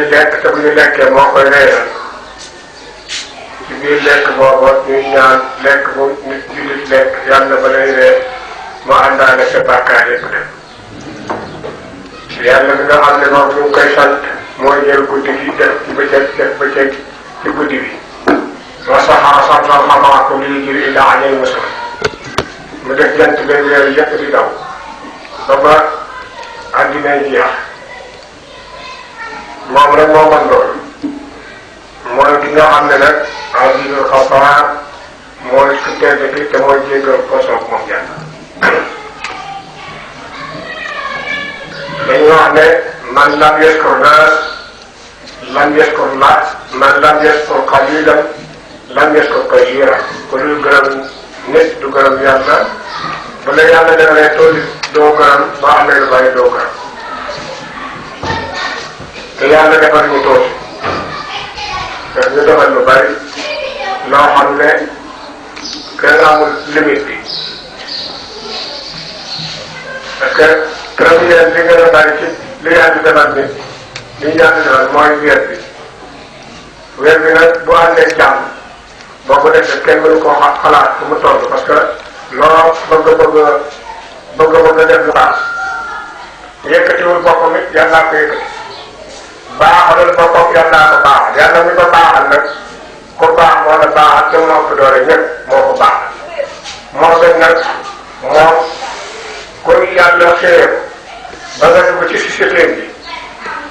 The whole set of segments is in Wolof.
dañuy lekk te bu ñu lekkee moo koy reeral ci biir lekk boobu ñuy ñaan lekk bu nit jullit lekk yàlla ba lay ree mu àndaale sa bàkkaar yëpp dem yàlla bi nga xam ne moom ñu ngi koy sant mooy jël guddi gi def ci bëccëg ci guddi bi wa saxara sabran xamaakum lii jiri illa alayhi muslim mu def jant beeg weer yëpp di daw ba ba àddinay jeex moom rek moo mën loolu mooy ki nga xam ne nag azizul xafaar mooy ku tedd ki te mooy jéggal ko soog moom yàlla dañu wax ne man lam yaskur naas lam yaskur la man lam yaskur qalilan lam yaskur kasiiran ku dul gërëm nit du gërëm yàlla bu la yàlla defalee tool doo gërëm boo amee lu bari doo gërëm te yàlla defal ñu tool te ñu defal lu bari loo xam ne kenn amul limite bi parce que première bi gën a bari ci li yàlla defal nit li ñu yàlla defal mooy weer bi nag bu àndee jàmm boo ko defee kenn mënu koo xalaat fu mu toll parce que loo bëgg def lu baax yëkkatiwul boppam it yàllaa ko yëkkati baaxalul boppam yàllaa ko baaxal yàlla mi ko baaxal nag ku baax moo la baaxal te moo ko doole ñëpp moo ko baaxal moo gën nag moom kuy yàlla xéer ba nga dugg ci société bi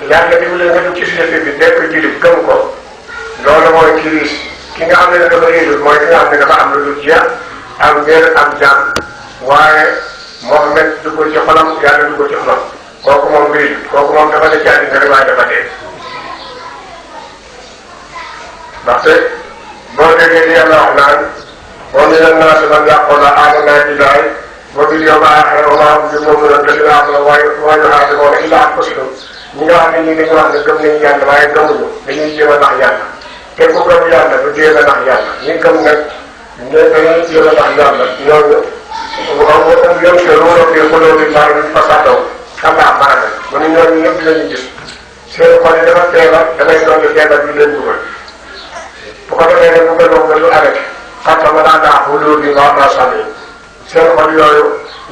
yàlla dimbali nga dugg ci société bi nekk jullit gëm ko loolu mooy kiris ki nga xam ne dafa réerul mooy ki nga xam ne dafa am lu dul jeex am ngeen am jàmm waaye Mohamed duggul ci xolam yàlla duggul ci xolam kooku moom réerul kooku moom dafa ne ci àddina rek waaye dafa dee ndaxte boo déggee li yàlla wax naan wa mina naasi man yaqulu aamanna billaahi wa bil yawmil aaxiri wa maa hum bi mu'miniin llaziina aamanuu wa yuhaadibuuna illaa anfusahum ñi nga xam ne ñii dañu wax ne gëm nañu yàlla waaye gëmuñu dañuy jéem a nax yàlla te ku gëm yàlla du jéem a nax yàlla ñi gëm nag dañuy jéem a nax yàlla ñooñu yunkiruuna fii quluubihim l-fasaada kallaa ba'da mu ne ñooñu ñëpp dinañu gis seen xol yi dafa feebar damay doon feebar bi leen dugal bu ko defee nag bu gënoon nga lu arrêté xatama alaa quluubihim wa maa sami'uu seen xol yooyu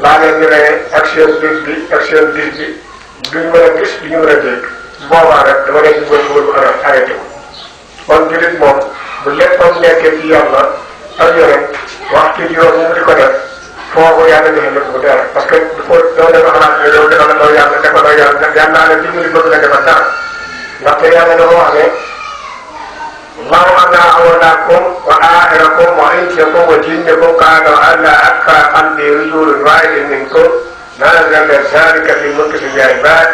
laa leen di rey ak seen bis bi ak seen bis bi duñ mën a gis duñu mën a dégg boobaa rek dama leen di góorgóorlu arrêté wu kon jullit moom bu léppam nekkee ci yàlla ak yonent waxtu juróom ñu di ko def foofu yàlla defal lépp bu dara parce que doo def xalaat ne yow defal loo yàlla defaloo yàlla yàlla naa ne dimbali bëgg la defal dara ndaxte yàlla dafa wax ne law anna awwalakum wa aaxirakum wa insakum wa jinnakum kaanu alaa atqaa qalbi rajulin waahidin minkum lanazala zaalika fii mulki l-ibaad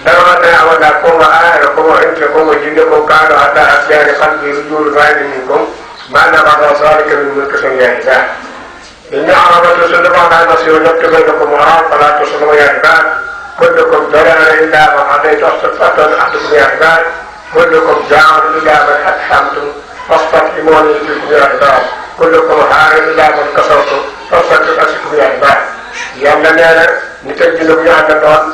law anna awwalakum wa aaxirakum wa insakum wa jinnakum kaanu alaa atqaa qalbi rajulin waahidin minkum maa naqasa zaalika min mulki l-ibaad إن عرفت سلم على المسيح ونكت بينكم وراء فلا تصلوا يا عباد كلكم ضلال إلا من هديت واستغفرت أحدكم يا عباد كلكم جاع إلا من أدحمتم فاستقيموني فيكم يا عباد كلكم حار إلا من كسرتم فاستقيموا يا عباد yàlla nee na ñu teg ñu ñu àndandoon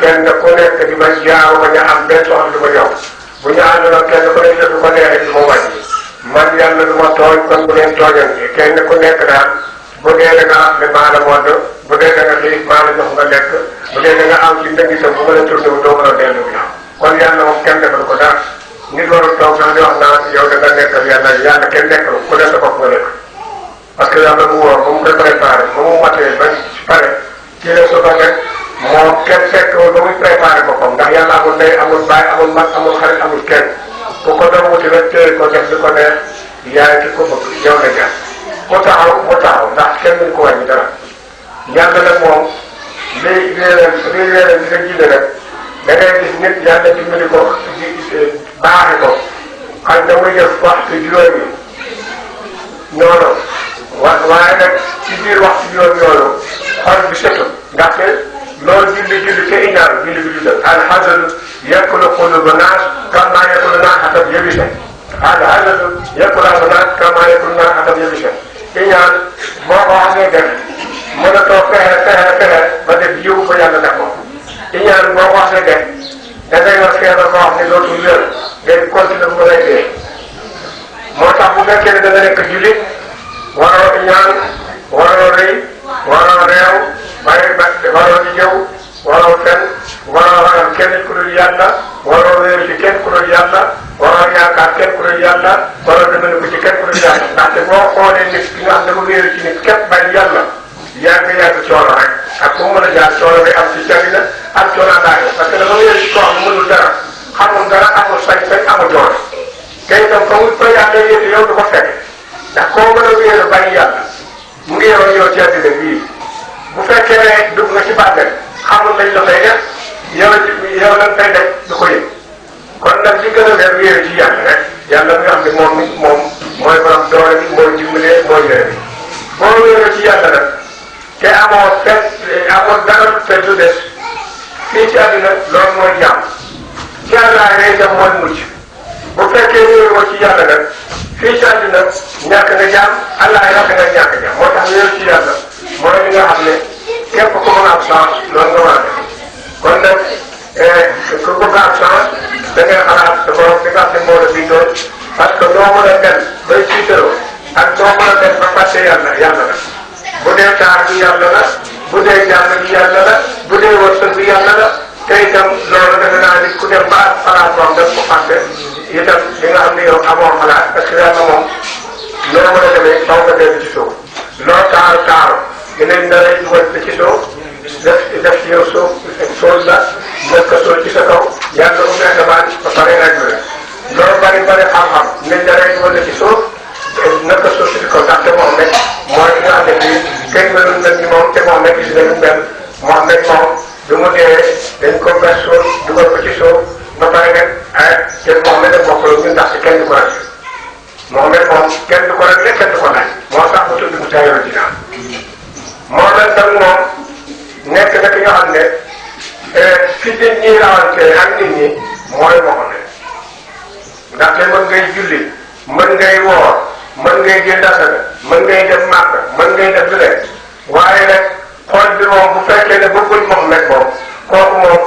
kenn ku nekk di ma jaaw ba ñu am benn soxla du ma yow bu ñu àndandoon kenn ku nekk du ko neexee du ma wàññi man yàlla du ma tooñ kon bu leen tooñante kenn ku nekk daal bu dee da nga am ne maa la modd bu dee da nga xiif maa la jox nga lekk bu dee da nga am ci ndëgg itam bu mën a tourné wu doo mën a dellu ginnaaw kon yàlla moom kenn defal ko dara nit warul toog sax di wax naan yow da nga nekkal yàlla kenn nekkal ku ne sa bopp nga nekk parce que yàlla mu wóor ba mu koy préparé ba mu matee ba pare ci la soxla rek moom kenn fekk ba muy préparé boppam ndax yàlla amul ndey amul baay amul mag amul xarit amul kenn ku ko doon wuti rek téye ko def li ko neex yaay ki ko bëgg yow la jaar mu taxaw ndax kenn duñ ko wàññi dara yàlla nag moom liy réeral di nga jiite rek da ngay gis nit yàlla dimbali ko baaxi ko xëy na muy def waxtu juróomi noonu waaye nag ci biir waxtu juróomi yoonu xol bi setu ndaxte loolu julli ca iñaan julli bi dundal alxasadu yakulu quluba naas kama yakulu naas xatab yabisa alxasadu yakulu naas kama yakulu naas xatab yabisa iñaan boo ko xasee def mën a toog fexe ba def yiw ba yàlla def ko iñaan boo ko xasee def da ngay yor feebar boo xam ne dootul wér day continuer mu lay dee moo tax bu fekkee ne da nga nekk jullit waroo ñaan waroo rëy waroo réew waroo di jëw waroo fen waroo ragal kenn ku dul yàlla waroo wéeru ci kenn ku dul yàlla waroo yaakaar kenn ku dul yàlla waroo dëgëniku ci kenn ku dul yàlla ndaxte boo xoolee nit ki nga xam dafa wéeru ci nit képp bañ yàlla yàgg coono rek ak fu mu mën a jaar coono day am ci jagina ak coono àndaale parce que dafa wéeru ci koo xam ne mënul dara xamul dara amul sañ-sañ amul doole te itam fa muy fa yàlla yéete yow du ko fekk ndax koo mën a wéeru bañ yàlla mu ngi yow ci àddina bii bu fekkee ne dugg nga ci bàmmeel xamul lañ la fay def yow lañ fay def du ko yëg kon nag li gën a leer wéeru ci yàlla rek yàlla mi nga xam ne moom mooy borom doole bi mooy dimbalee mooy yore boo wéeru ci yàlla nag te amoo dara te du des fii ci àddina loolu mooy jàmm ci àllaa ngay dem mooy mucc bu fekkee wéeru ci yàlla nag fii ci àddina ñàkk nga jàmm àllaa nga ñàkk jàmm moo tax wéeru ci yàlla mooy li nga xam ne képp ku mën a am chance loolu nga war a def kon nag ku bëgg a am chance da ngay xalaat sa borom bi nga xam ne moo la bindoon parce que noo mën a mel bay tiitaroo ak noo mën a mel ba fàtte yàlla la bu dee taar bi yàlla la bu dee jàmm bi yàlla la bu dee wërsëg bi yàlla la te itam loolu defe naa nit ku dem ba xalaat moom daf ko fàtte itam li nga xam ne yow amoo xalaat parce que yàlla moom noo mën a demee faw nga dellu ci suuf loo taaru yeneen da lay dugal ci suuf def ci yow suul la def ko suul ci sa kaw yàlla ubbi asamaan ba pare réglé loolu bari xam-xam nit da lay dugal ci suuf naka suuf si ko ndaxte moom rek mooy li nga xam ne bii kenn mënul mel ni moom te moom rek gis nañu mel moom rek moom du mu dee dañ ko gas suuf dugal ko ci suuf ba pare rek te moom rek bokk la ñun ndaxte kenn du ko rek moom rek moom kenn du ko rek kenn du ko laaj moo tax mu tudd mu taayoo ci naan moo nag nag moom nekk na ki nga xam ne fi nit ñi rawante ak nit ñi mooy moo ne ndaxte mën ngay julli mën ngay woor mën ngay jënd asaka mën ngay def màkk mën ngay def lu nekk waaye nag xool bi moom bu fekkee ne bëggul moom nag moom kooku moom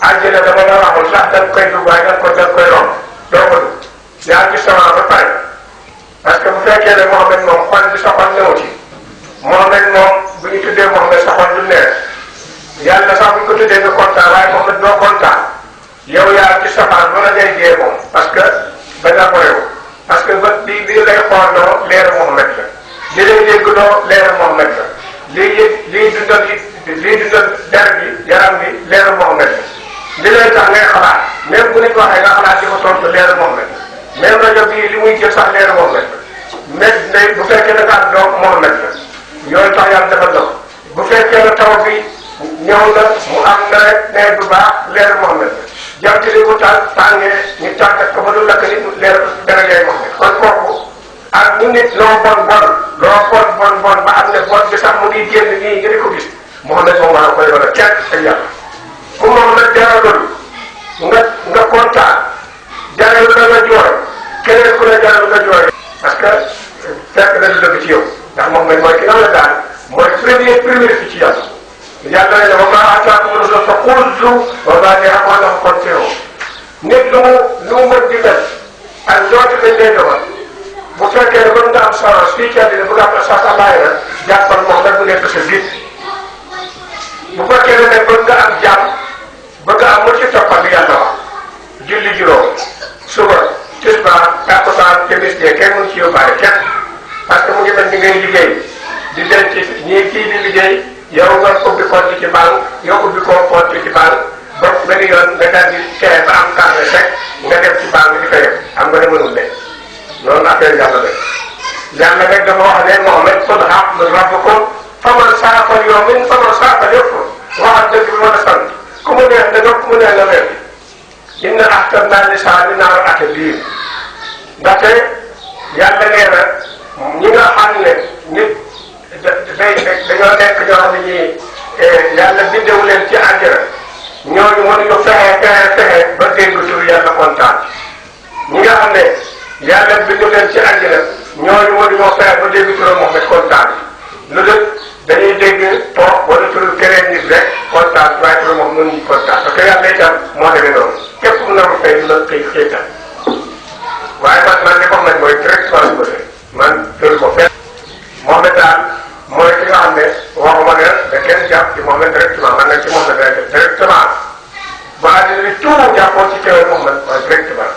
àjjana dama la waxul sax da nga koy dugg waaye da nga koy romb doo ko dugg yaa ngi sama ba pare parce que bu fekkee ne Mohamed moom xol bi sa xol ñëw ci Mohamed moom bu ñu tuddee Mohamed sa xol du neex yàlla sax bu ñu ko tuddee nga kontaan waaye Mohamed doo kontaan yow yaa ci safaan ba la ngay dee moom parce que bañ a ko réew parce que bët bi lay xooloo leeru Mohamed la li lay déggloo leeru Mohamed la liy dundal der bi yaram bi leeru Mohamed la li lay tax ngay xalaat même bu nit waxee nga xalaat di ko tontu leeru Mohamed la même rajo bii li muy jël sax leeru Mohamed la mais bu fekkee ne daal doom Mohamed la yooyu tax yàlla dafa dox bu fekkee ne taw bi ñëw na mu am nawet bu baax leeru Mohamed la jant li mu tàngee ñu tàggat ko ba du lakk nit leer dara ngay Mohamed kon kooku ak mu nit loo bon ba am ne bon bi sax mu ngi génn nii nga di ko gis Mohamed moom maa koy doon kenn ak yàlla ku Mohamed jaralul nga kontaan jaralul la nga jooy keneen ku la jaralul nga jooy parce que fekk na du dëgg ci yow ndax Mohamed mooy ki nga la daal mooy premier fi ci yàlla yàlla ne wa maa aataakum rasul fa xuuzu wa maa nahaakum anhu fantahuu nit lu mu mën di mel ak njort lañ lay dogal bu fekkee ne mën nga am chance fii ci àddina bëgg am chance àllaaxira jàppal moom rek mu nekk sa git bu fekkee ne bëgg nga am jàmm bëgg am mu ci toppal li yàlla wax julli juróom suba tisbaar takkusaan timis gee kenn mënu ci yóbbaale kenn parce que mu ngi mel ni ngay liggéey di denc ñii kii di liggéey yow nga ubbi compte ci banque yow ubbi compte ci banque ba benn yoon nga daal di fexe ba am carte sec nga dem ci banque di fay am nga ne mënul ne loolu affaire yàlla la yàlla rek dafa wax ne Mohamed qul haqqu min rabbikum faman shaa'a falyu'min faman shaa'a falyakfur waxal dëgg bi mën a sant ku mu neex nga ku mu neex nga wér inna ahkamna lisaani naar ak biir ndaxte yàlla nee na ñi nga xam ne nit dañoo nekk ñoo xam ne ñii yàlla bindewu leen ci àjjana ñooñu mënuñu fexe ba dégg tur yàlla kontaan ñi nga xam ne yàlla bindewu leen ci àjjana ñooñu mënuñoo fexe ba dégg tur Muhammad kontaan lu dul dañuy dégg toog wala tur keneen nit rek kontaan waaye tur moom mënuñu kontaan parce que yàlla itam moo demee noonu na ma fay du la xëytal waaye man li ko nag mooy directement ko se man jël ko fenn Mohamed daal mooy ki nga xam ne waxuma ne da kenn jàpp ci Mohamed directement man nag ci Mohamed directement ba àddina bi tout jàppoon ci teewal Mohamed mooy directement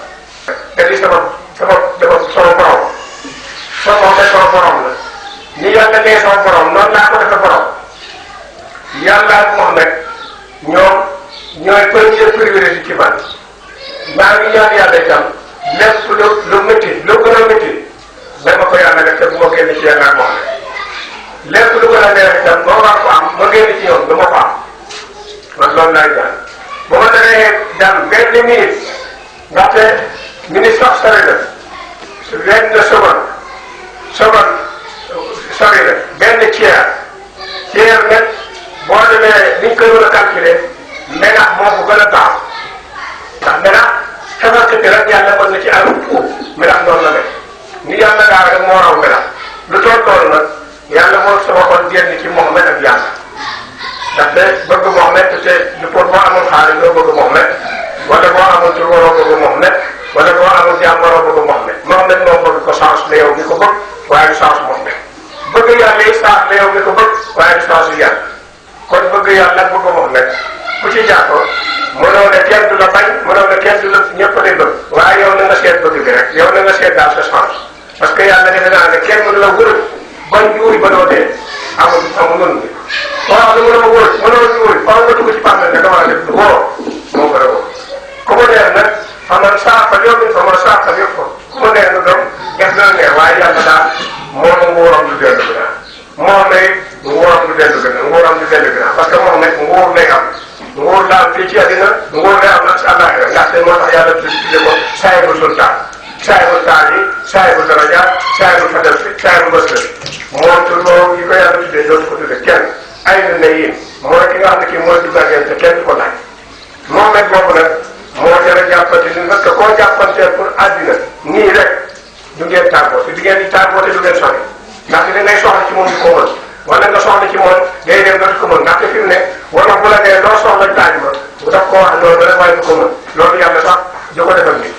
te di sama borom sama borom la ni yàlla nee sama borom noonu laa ko defe borom yàlla ak Mohamed ñoom ñooy premier priorité ci man maa ngi ñaan yàlla itam lépp lu métti lu gën a métti dama ko yàlla def te bu ma génn ci yàlla ak Mohamed lépp lu gën a neex itam moo war ko am ma génn ci ñoom du ma ko am man loolu laay ñaan bu ma daree jàll benn minute ndaxte minute sax sori na benn seconde sori na benn tiers nag boo demee niñ koy war a calculer menax moo ko gën a baax ndax menax xamal bi rek yàlla mën na ci am menax noonu la def ni yàlla daa rek moo raw menax lu toll loolu nag yàlla moo sama xol génn ci Mohamed ak yàlla ndaxte bëgg Mohamed te lu pour boo amul xaalis doo bëgg Mohamed wala boo amul tur waroo bëgg Mohamed wala boo amul jàmm waroo bëgg Mohamed moom bëgg ko chance la yow mi ko bëgg waaye du chance Mohamed bëgg yàlla yi chance la yow mi ko bëgg waaye du chance yàlla kon bëgg yàlla bëgg Mohamed ku ci jàpp mënoo ne kenn du la bañ mënoo ne kenn du la ñëpp lay bëgg waaye yow na nga seet bëgg bi rek yow na nga seet daal sa chance parce que yàlla defe naa ne kenn mënu la wër bañ yuuri ba doo dee amul noonu bi waaw lu mënoo wër mënoo yuuri faaw nga dugg ci pàmmel ne dama la def wóor moo gën a wóor ku mu neex nag faman saafal yow mi faman saafal yëpp ko ku mu neex nu doom def na neex waaye yàlla daal moom nguuram du dellu ginnaaw moom lay nguuram du dellu ginnaaw parce que moom nag nguur lay am nguur la am fii ci àddina nguur lay am nag si àllaaxira ndaxte moo tax yàlla tudde ko saahibul sultaan saahibul taali saahibul daraja saahibul fadal saahibul basir moom tur boobu yi ko yàlla tuddee dootu ko tudde kenn ay na ne yéen mooy ki nga xam ne kii mooy duggageen te kenn du ko laaj moom nag boobu nag moo jar a jàppante ni parce que koo jàppanteel pour àddina nii rek du ngeen tàggoo te di ngeen di tàggoo te du ngeen sori ndaxte da ngay soxla ci moom di ko mën wala nga soxla ci moom day dem dootu ko mën ndaxte fi mu ne wala bu la nee loo soxla taaj ma bu daf ko wax loolu rek waaye du ko mën loolu yàlla sax du ko defal nit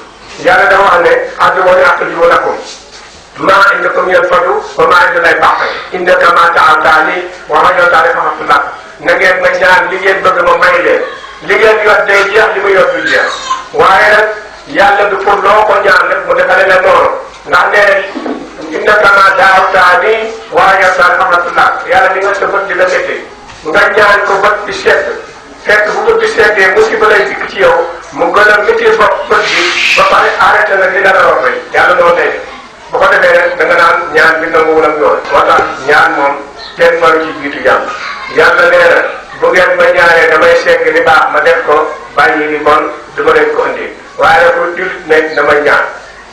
yàlla dafa wax ne addumoo ni àq jiwo lakum maa indakum yanfadu wa maa inda lay baax indaka maa ta'ataani wa maa ta'ataani fa xafullah na ngeen ma ñaan li ngeen bëgg ma may leen li ngeen yor day jeex li mu yor du jeex waaye nag yàlla du pour loo ko ñaan rek mu defale la noonu ndax nee indaka maa ta'ataani wa maa ta'ataani fa xafullah yàlla di nga sa bët di la métti nga ñaan ko bët di sedd fekk bu bët di seddee musiba lay dikk ci yow mu gën a métti bopp bët bi ba pare arrêté nag li la la war yàlla noonu lay bu ko defee rek da nga naan ñaan bi nanguwul ak yoon moo tax ñaan moom kenn mënu ci jiitu yàlla yàlla nee na bu ngeen ma ñaanee damay segg li baax ma def ko bàyyi li bon du ma leen ko indi waaye nag pour jullit nekk damay ñaan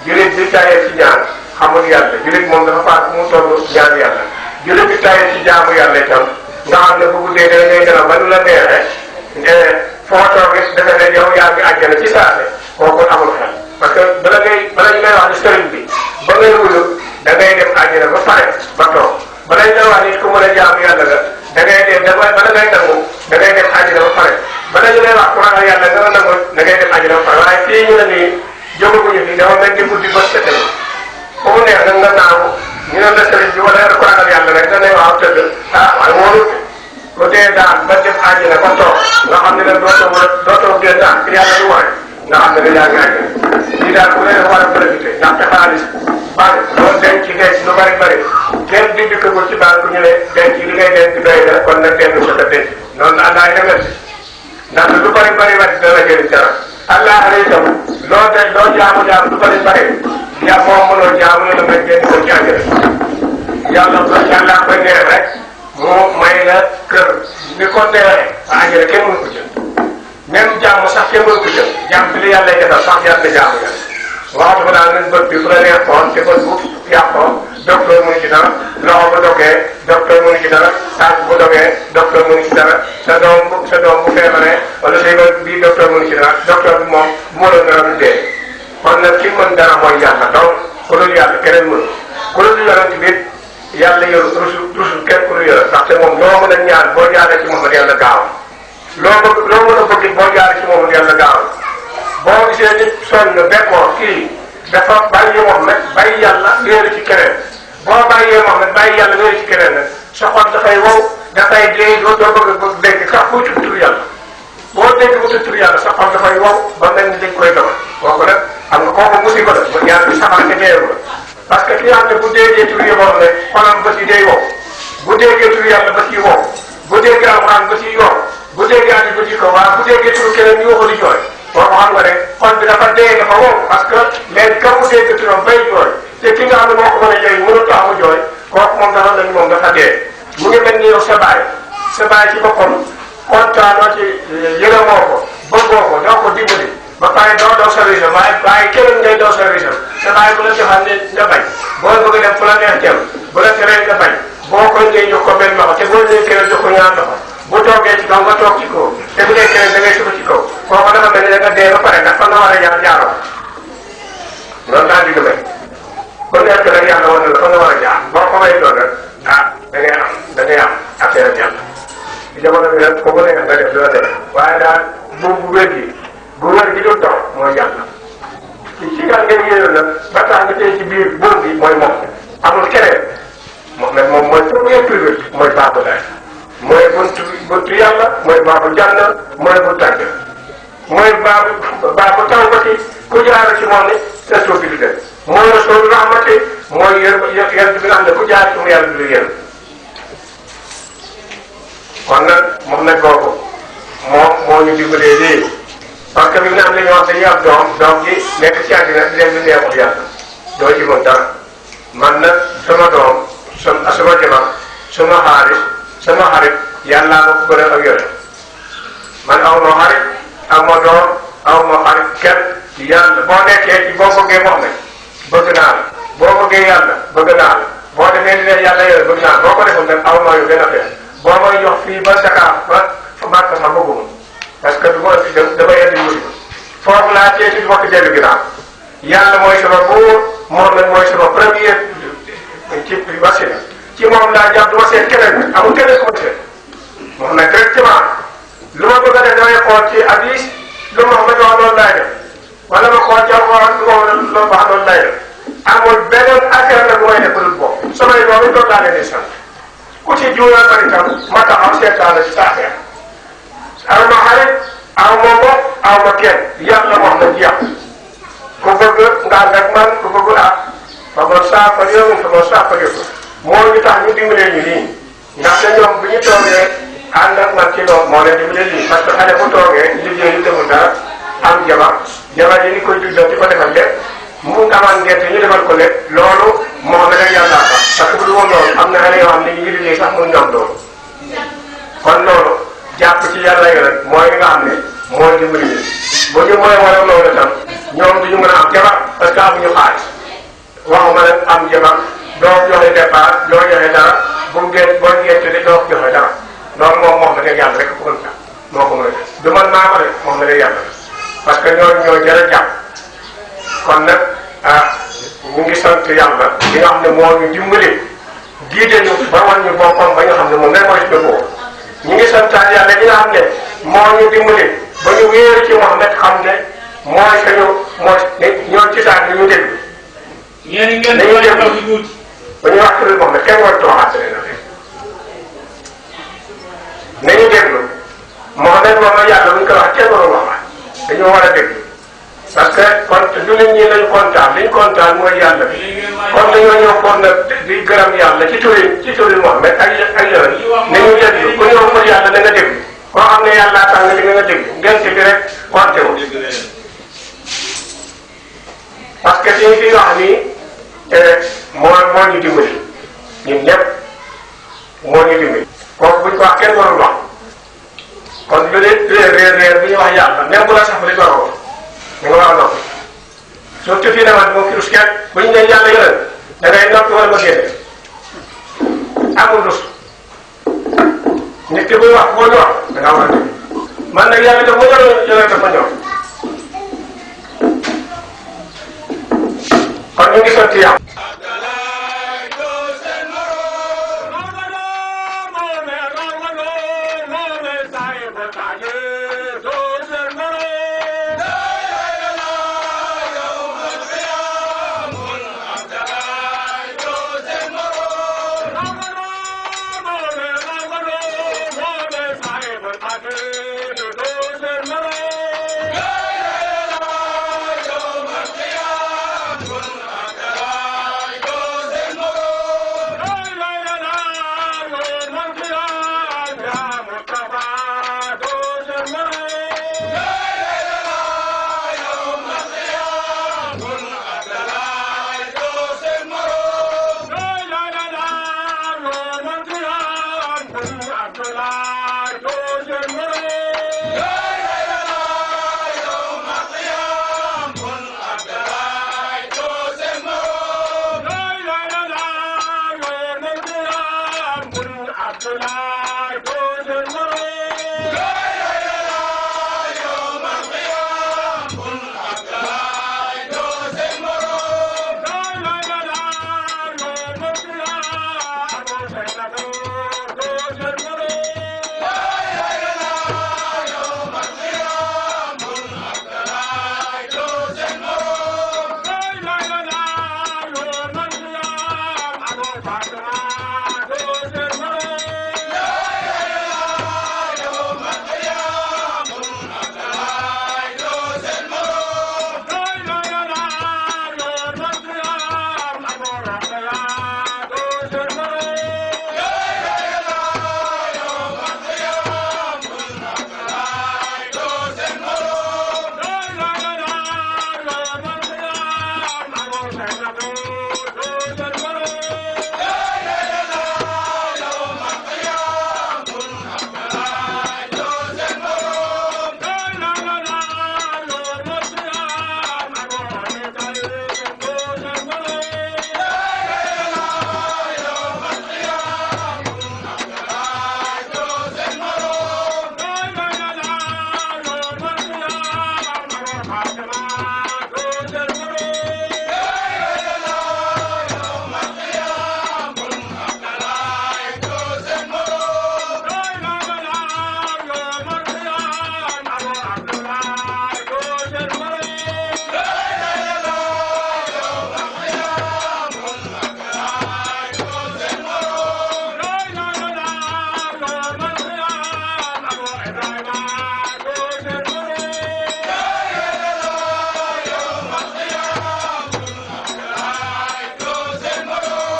jullit bi tayee ci ñaan xamul yàlla jullit moom dafa faat mu toll ñaan yàlla jullit bi tayee ci jaamu yàlla itam nga xam ne bu guddee da ngay nelaw ba nu la neexee foo toog it defe ne yow yaa ngi àjjana ci saase kooku amul xel parce que bala ñu lay wax ne sëriñ bi ba ngay wuyu da ngay dem àjjana ba pare ba toog bala ñu lay wax nit ku mën a jaamu yàlla la da ngay dem bala ngay nangu da ngay dem àjjana ba pare bala ñu lay wax ku ragal yàlla nga nangu da ngay dem àjjana ba pare waaye fii ñu ne nii jógaguñu fi dafa mel ni guddi ba setee fu mu neex nag nga naaw ñu ne la sëriñ bi wala ku ragal yàlla rek da ngay waaw tëdd waaye wóorul ku dee daan ba dem àjjana ba toog nga xam ne nag dootoo génn daan fi yàlla du waay nga xam ne yaa ngi àjjana lii daal ku ne war a profité ndaxte xaalis bari loolu denc lu bari kenn dindi ko ci banque ñu ne denc li ngay denc doy na kon nag denc ko sa denc noonu la allah demet ndax lu bari wet dana jëriñ dara allah rek itam loo jaamu lu bari ya moom mënoo jaamu ne la nga denc ko ci àjjana yàlla koy neex rek mu may la kër ni ko neexee àjjana kenn mënu ko jël même jàmm sax kenn mënu ko jël jàmm bi li yàlla defal sax jar na jaamu yàlla waxtu ba daal nañ bët bi fu la neexoon te bët bu yàqoo docteur mënu ci dara loxo bu dogee docteur mënu ci dara tànk bu dogee docteur mënu ci dara sa doom bu feebaree wala say bët bii docteur mënu ci dara docteur bi moom bu mënoon dara du dee kon nag ki mën dara mooy yàlla donc ku dul yàlla keneen mënu ku dul yonent bi yàlla yoru rusul kenn ku dul yor ndaxte moom loo mën a ñaan boo jaaree ci moom yàlla gaaw loo mën a bëgg boo jaaree ci moom yàlla gaaw boo gisee sonn bekkoor kii dafa bàyyi Muhammad bàyyi yàlla wéeru ci keneen boo bàyyee Muhammad bàyyi yàlla wéeru ci keneen nag sa xol dafay wow dafay dee doo bëgg dégg sax kuy tudd tur yàlla boo dégg bu tudd tur yàlla sa xol dafay wow ba mel ni dañ koy dogal kooku nag xam nga kooku musiba la ba yàlla bi saxal ne deewu la parce que ki nga xam ne bu déggee tur yi boo xam ne xolam ba ci day wow bu déggee tur yàlla ba ci wow bu déggee alxuraan ba ci yow bu déggee ati ba ci kaw waaye bu déggee turu keneen ñu waxu di jooy boobu xam nga ne xol bi dafa dee dafa wow parce que léegi ka mu dégg turam bay jooy te ki nga xam ne moo ko mën a jooy mënul tax mu jooy kooku moom dafa lañ moom dafa dee mu ngi mel ni yow sa baay ci boppam kontaanoo ci yërëmoo ko bëggoo ko doo ko dimbali ba pare doo daw service am waaye keneen ngay daw service am sa baay bu la defal ne nga bañ boo bëgg a dem fu la neex jëm bu la teree nga bañ boo koy ngay jox ko benn loxo te boo ñëwee keneen jox ko ñaar loxo bu toogee ci kaw nga toog ci kaw te bu dee keneen da ngay suba ci kaw kooku dafa mel ni da nga dee ba pare ndax fan nga war a jaar jaaroo loolu daal di gëmee ku nekk nag yàlla wane la fan nga war a jaar boo ko may doon rek da ngay am affaire yàlla ci jamono bi nag kooku nekk nga def doo def waaye daal bu wér gi dul taw mooy yàlla ci daal ngeen yéeyoon nag ba tax nga tey ci biir buum bi mooy moom amul keneen moom nag moom mooy premier privé mooy baabu laay mooy buntu yàlla mooy baabu jànn mooy bu tàgg mooy baabu taw ba ci ku jaar ci moom ni sa suuf bi di dem mooy rasul rahmati mooy yéen bi nga xam ne ku jaar ci mu yàlla du yéen kon nag moom nag kooku moo ñu dimbalee lii parce que bi nga xam ne ñoo wax dañuy am doom ji nekk ci àddina di leen di neexul yàlla doo ci mën dara man nag sama doom sama jabar sama xarit yàllaa ma ko gën a ak yore man aw ma xarit aw ma doom aw ma xarit kenn yàlla boo nekkee ci boo bëggee Muhammad bëgg naa la boo bëggee yàlla bëgg naa la boo defee li leen yàlla yore bëgg naa la boo ko defoon nag aw ma yu gën a fees boo may jox fii ba Dakar ba fa Màkka sax bëgguma parce que du ma fi dem damay indi musiba foofu laa teeti du ma ko dellu ginnaaw yàlla mooy sama buur moom nag mooy sama premier ci wasila ci moom laa jàpp du ma seet keneen amul keneen ku ma seet moom nag directement lu ma bëgg a def damay xool ci hadis lu ma wax loolu laay def wala ma xool ci alxuraan lu ma wax loolu laay def amul beneen affaire nag bu may def dul boobu samay doom yi loolu laa leen di sant ku ci juural bari tam ma taxaw seetaan la ci sa affaire aw ma xarit aw ma bopp aw ma kenn yàlla wax na jeex ku bëgg nga ànd ak man ku bëgg fa ma saafara yow fa ma saafara yow moo ñu tax ñu dimbalee ñu nii ndaxte ñoom bu ñu toogee ànd ak man ci loolu moo leen dimbalee lii parce que xale bu toogee liggéey yu demul dara am jabar yi ni koy juddoo di ko defal lépp mu amaan gerte ñu defal ko lépp loolu moo mel ne yàlla tax parce que bu dul woon loolu am na xale yoo xam ne ñu ngi liggéey sax mun ñoom loolu kon loolu jàpp ci yàlla yi rek mooy nga xam ne mooy dimbali ñu bu ñu mooy wala loolu tam ñoom duñu mën a am jabar parce que amuñu xaalis waxuma nag am jabar doo joxe départ doo joxe dara boo gerte de doo joxe dara loolu moom la yàlla rek ko mën a moo ko mën a def du man maa ko def moom la yàlla parce que ñoo jar a jàpp kon nag ñu ngi sant yàlla li nga xam ne moo ñu dimbali jiite ñu ba wan ñu boppam ba nga xam ne moom rek mooy suñu bopp ñu ngi santaat yàlla li nga xam ne moo ñu dimbali ba ñu wéeru ci Muhammad xam ne mooy ñoo ci saat bi ñu déglu. yéen ngeen di déglu ba ñu wax ci Muhammad kenn war a tooxaat nañu déglu Muhammad moom la yàlla bu ñu ko wax kenn warul wax dañoo war a déglu parce que kon du nit ñi lañu kontaan liñ kontaan mooy yàlla bi kon dañoo ñëw kon nag di gërëm yàlla ci turi Muhammad ak yoon nañu déglu ku ñëw pour yàlla da nga déglu koo xam ne yàlla tax nga di nga déglu ngeen bi rek konte wu parce que suñu fi wax nii moo ñu dimbali ñun ñëpp moo ñu dimbali kooku buñ ko wax kenn warul wax kon lu réer bi ñu wax yàlla même bu la sax li war a wax da nga war a noppi surtout fii nawet moom firus kenn bu ñu nee yàlla yore da ngay noppi wala nga génne amul rus nit ki buy wax boo ñor da ngaa war a dégg man nag yàlla daf ma yore dafa ñor kon ñu ngi sant yàlla